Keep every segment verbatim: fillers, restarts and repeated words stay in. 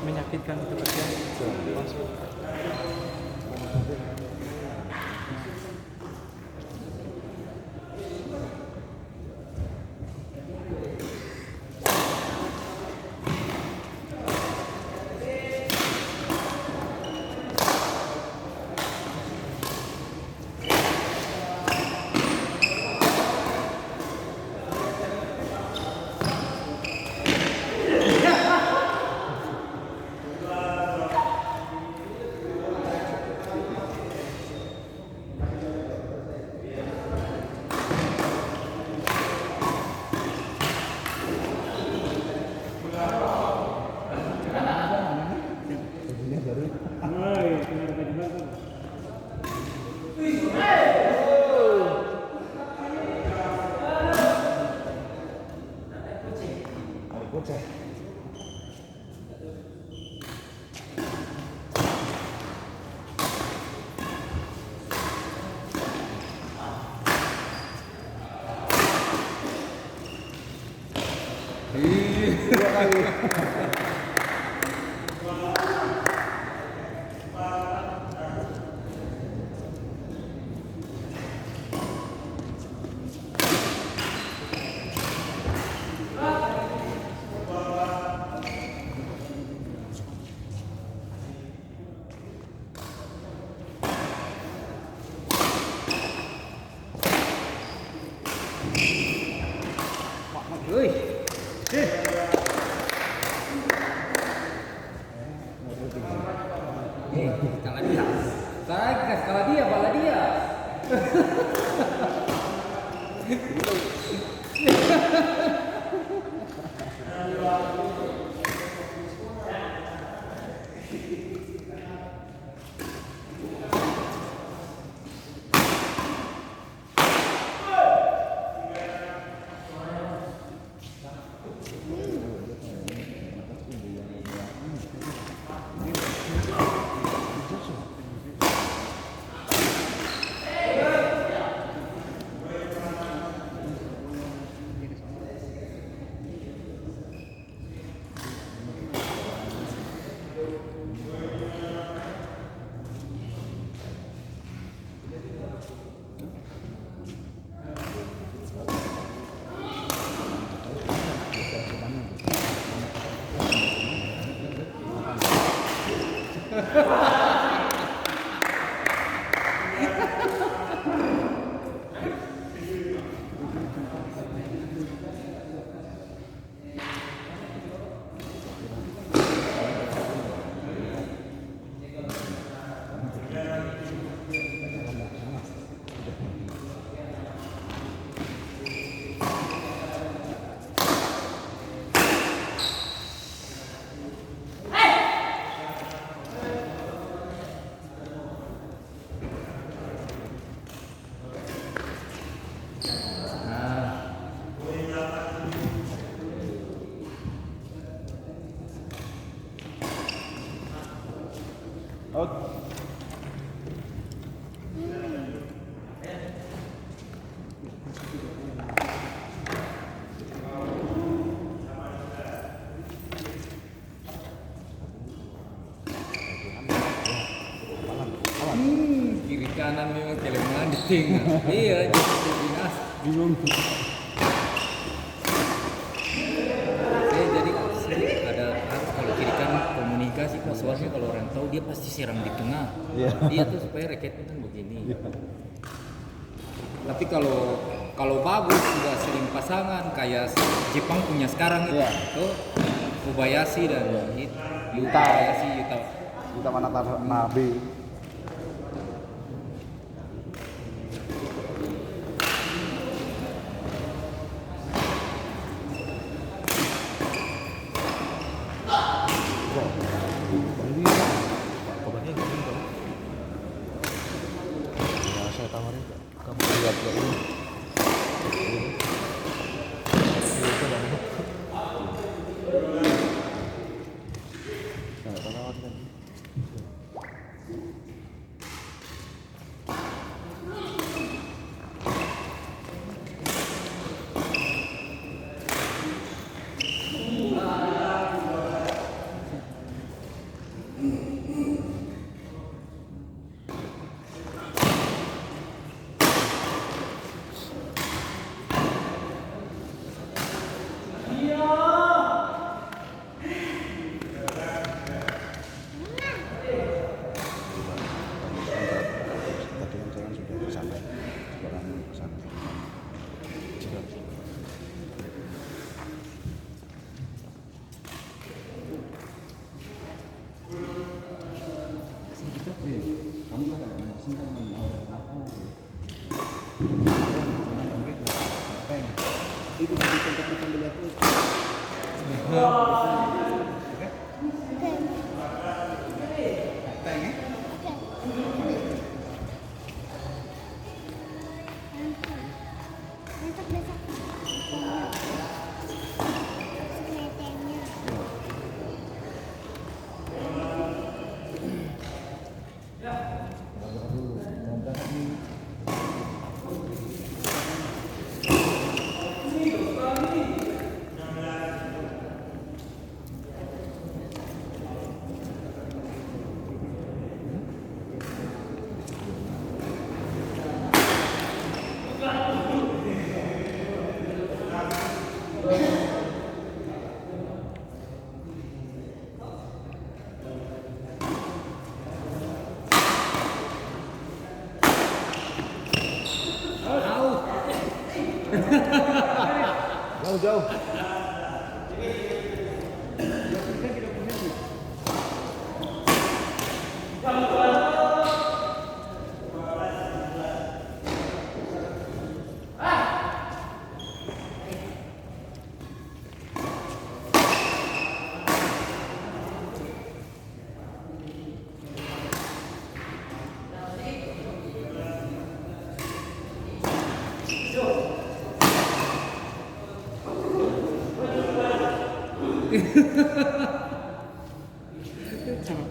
Menyakitkan itu, kasihan. Masuk. Eh, kalah dia. Saya gas kalah dia, bala dia. Out. Hmm, kiri kanan memang kelemahan di tengah. Iya, jadi bingung. Saya jadi sering ada, kalau kiri kanan komunikasi, pas soalnya kalau orang tahu, dia pasti serang di tengah. Iya. Iya tuh, supaya raketnya kan begini. Iya. Tapi kalo, kalo bagus sudah sering pasangan kaya Jepang punya skarang itu, iya, to, Kobayashi dan, iya, it-, Yuta. Kobayashi, Yuta. Yuta Manatanabe. Wah, ini kabarnya gini, Bang. Ya, saya tawarin, Kak. Kamu lihat ya ini. Ini itu, Bang. Nah, tawarin kan. Di tempat makan dulu aku. Oke? Oke. Santai, ya? Oke. Besok, besok. Besok latihannya. Jauh, jauh.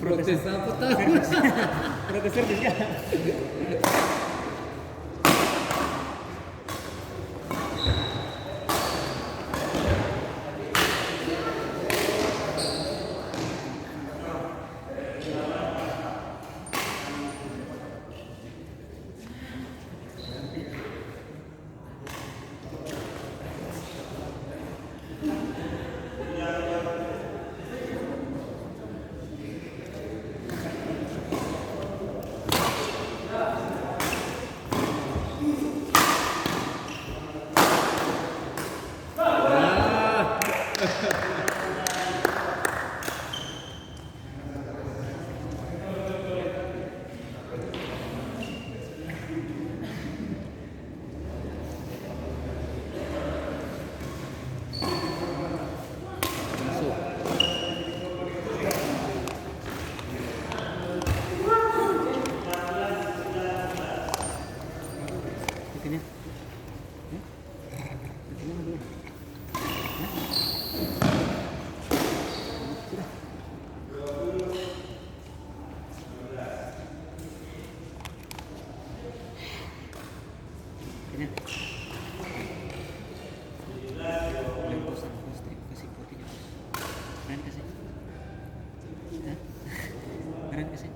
Protes apa tau? Protes servis ka? Kenyang? Yang kosong, kosong, kasih putihnya, kosong. Berani kasih? Hah? Berani kasih?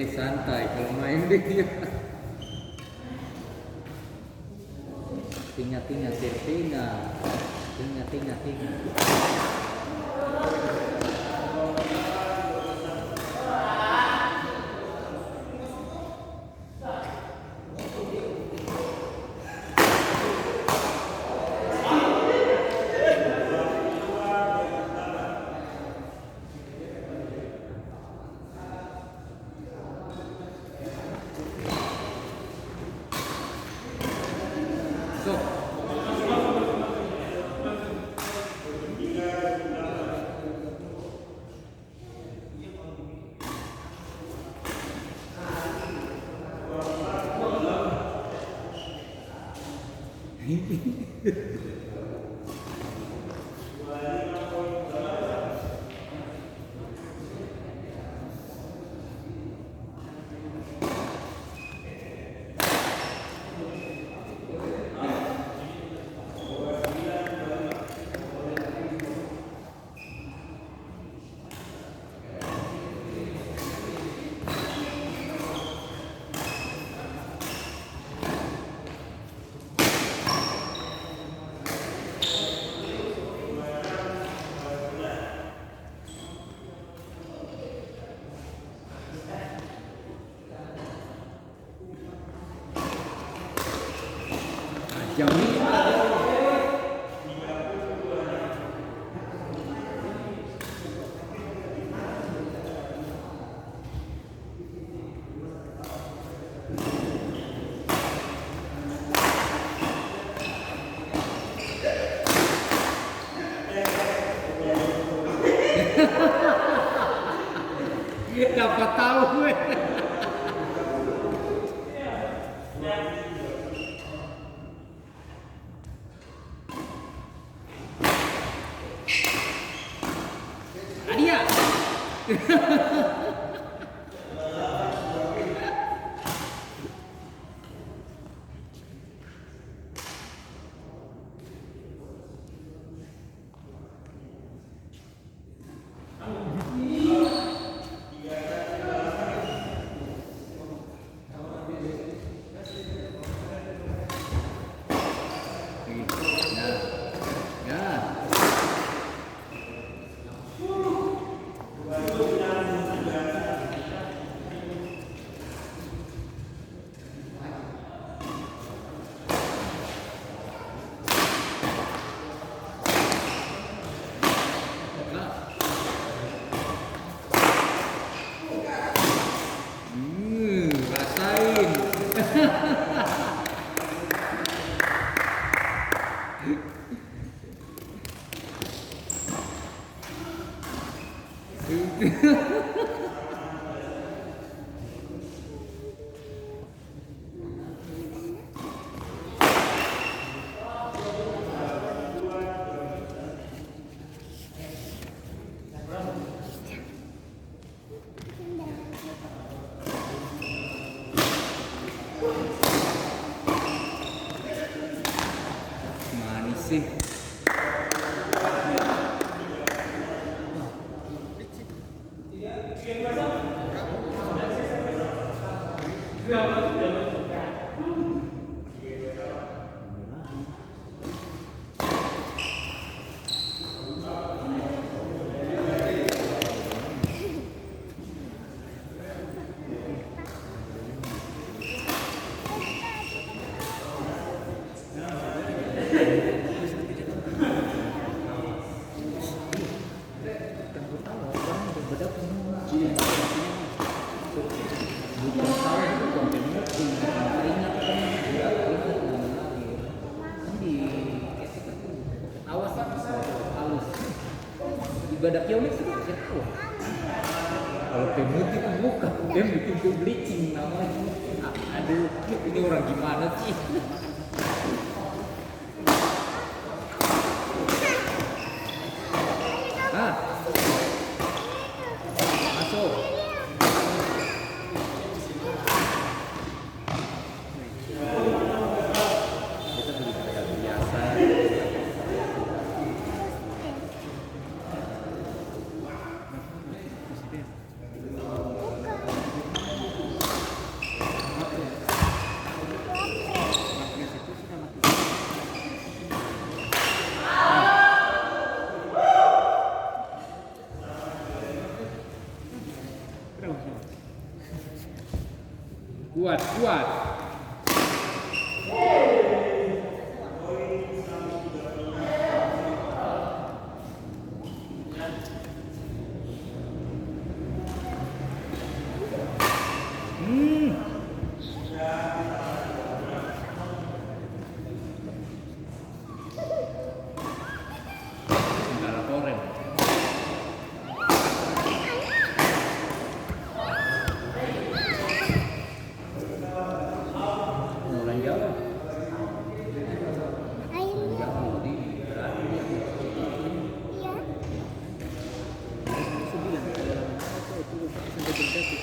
Santai kalau main dia. Tenga, tenga, tenga. Tenga, tenga, tenga. Dapa tau gue. Adia. Hmm, rasain. Manis sih. Awas, halus. Ibadah kiamat sudah ketawa. Kalau pemutih itu bukan, dia bikin tuh bleaching namanya. Aduh, ini orang gimana sih? Hah? Masuk. Kita beli kayak biasa. Kuat, kuat. Hmm. Singkara koreng. Orang Jawa. Orang Jawa, jadi berarti dia. Saya bilang, kalau itu sampai terjadi,